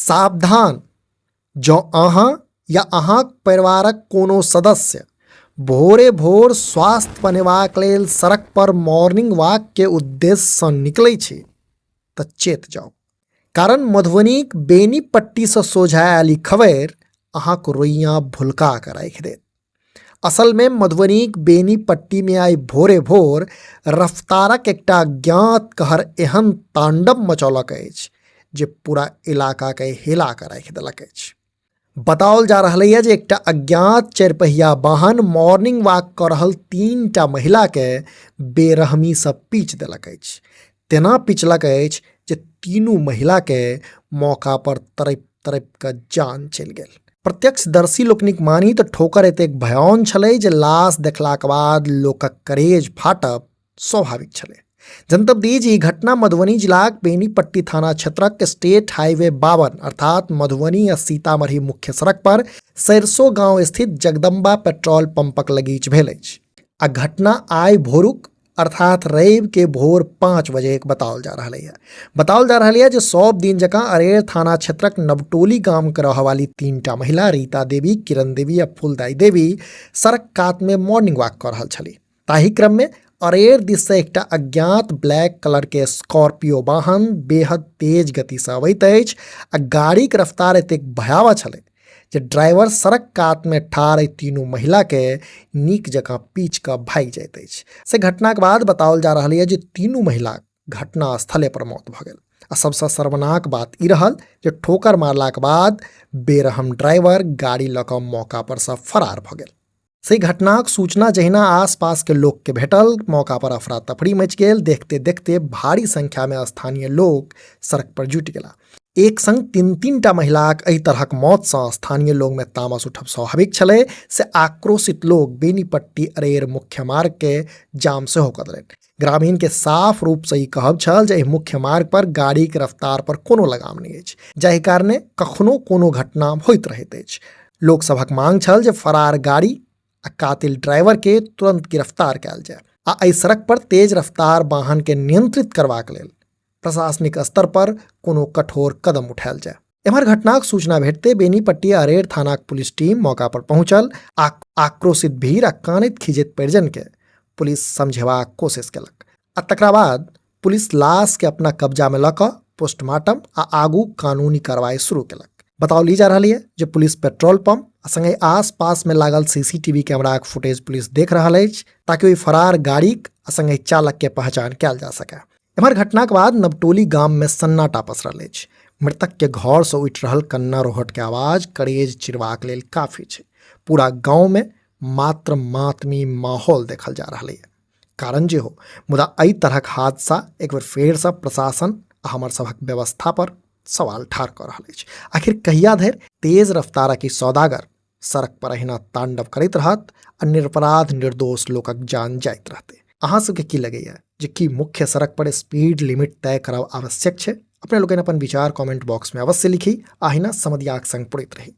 सावधान, जँ अहाँ या अहाँक परिवारक कोनो सदस्य भोरे भोर स्वास्थ्य बनेबाक लेल सड़क पर मॉर्निंग वॉक के उद्देश्यसँ निकलै छी तऽ चेत जाउ, कारण मधुबनीक बेनीपट्टीसँ सोझा आयल ई खबरि अहाँक रोइयाँ भुलका कऽ राखि देत। असल में मधुबनीक बेनीपट्टी में आइ भोरे भोर रफ्तारक एकटा अज्ञात कहर एहन तांडव मचौलक अछि जे पूरा इलाका के हिला कऽ राखि देलक अछि। बताओल जा रहल यऽ जे एकटा अज्ञात चारिपहिया वाहन मॉर्निंग वॉक कऽ रहल तीनटा महिला के बेरहमी सँ पीच देलक अछि। तेना पिचलक अछि जे तीनू महिला के मौका पर तड़पि तड़पि कऽ जान चलि गेल। प्रत्यक्षदर्शी लोकनिक मानी तऽ ठोकर एतेक भयाउन छलै जे लाश देखलाक बाद लोकक करेज फाटब स्वाभाविक छलै। जनतब दी जे ई घटना मधुबनी जिलाक बेनीपट्टी थाना क्षेत्रक स्टेट हाईवे 52 अर्थात मधुबनी आ सीतामढ़ी मुख्य सड़क पर सरिसो गांव स्थित जगदम्बा पेट्रोल पंपक लगीच भेल अछि आ घटना आइ भोरुक अर्थात रवि के भोर 5 बजे बताओल जा रहा है। बताओल जा रहा है जे सब दिन जकाँ अरेर थाना क्षेत्रक नवटोली गाम के रहवाली तीनटा महिला रीता देवी, किरण देवी आ फूलदाई देवी सड़क कात में मॉर्निंग वॉक कर रहल छली। ताहि क्रम में अरेर दिस से एकटा अज्ञात ब्लैक कलर के स्कॉर्पियो वाहन बेहद तेज गति से अबैत अछि आ गाड़ी के रफ्तार एतेक भयावह छलै जे ड्राइवर सड़क कात में ठाढ़ एहि तीनू महिला के नीक जकाँ पीच कऽ भागि जाइत अछि। से घटनाक बाद बताओल जा रहल यऽ जे तीनू महिला घटना स्थले पर मौत भऽ गेल आ सबसँ शर्मनाक बात ई रहल जे ठोकर मारलाक बाद बेरहम ड्राइवर गाड़ी लऽ कऽ मौका पर सँ फरार भऽ गेल। से घटनाक सूचना जहिना आसपास के लोक के भेटल, मौका पर अफरा तफरी मचि गेल। देखते देखते भारी संख्या में स्थानीय लोक सड़क पर जुटि गेला। एक संग तीन तीन टा महिलाक एहि तरहक मौत सँ स्थानीय लोग में तामस उठब स्वाभाविक छलै। से आक्रोशित लोग बेनीपट्टी अरेर मुख्य मार्ग के जाम सेहो कऽ देलनि। ग्रामीण के साफ रूप से ई कहब छल जे एहि मुख्य मार्ग पर गाड़ी के रफ्तार पर कोनो लगाम नहि अछि, जाहि कारणे कखनो कोनो घटना होइत रहैत अछि। लोक सभक मांग छल जे फरार गाड़ी आ कातिल ड्राइवर के तुरंत गिरफ्तार कयल जाय आ एहि सड़क पर तेज रफ्तार वाहन के नियंत्रित करबाक लेल प्रशासनिक स्तर पर कोनो कठोर कदम उठायल जाय। एम्हर घटनाक सूचना भेटते बेनीपट्टी अरेर थानाक पुलिस टीम मौका पर पहुंचल आ आक्रोशित भीड़ आ कानैत खींचैत परिजन के पुलिस समझेबाक कोशिश केलक आ तकरा बाद पुलिस लाश के अपना कब्जा में लऽ कऽ पोस्टमार्टम आ आगू कानूनी कार्रवाई शुरू केलक। बताओल जा रहल यऽ जे पुलिस पेट्रोल पंप आ संगहि आसपास में लागल सीसीटीवी कैमराक फुटेज पुलिस देख रहल अछि ताकि ओहि फरार गाड़ीक आ संगहि चालक के पहचान कयल जा सके। एम्हर घटनाक बाद नवटोली गाम में सन्नाटा पसरल अछि। मृतक के घर से उठि रहल कन्ना रोहट के आवाज करेज चिरबाक लेल काफी छै। पूरा गांव में मात्र मातमी माहौल देखल जा रहल है। कारण जे हो, मुदा एहि तरहक हादसा एक बेर फेर से प्रशासन आ हमर सभक व्यवस्था पर सवाल ठाढ़ कऽ रहल अछि। आखिर कहिया धरि तेज रफ्तारक ई सौदागर सड़क पर अहिना तांडव करैत रहत आ निरपराध निर्दोष लोकक जान जाइत रहतै? अहाँ सबके की लगैया जे की मुख्य सड़क पर स्पीड लिमिट तय करब आवश्यक छै? अपने लोकनि अपन विचार कमेंट बॉक्स में अवश्य लिखी आ अहिना समदियाक संग पुरैत रही।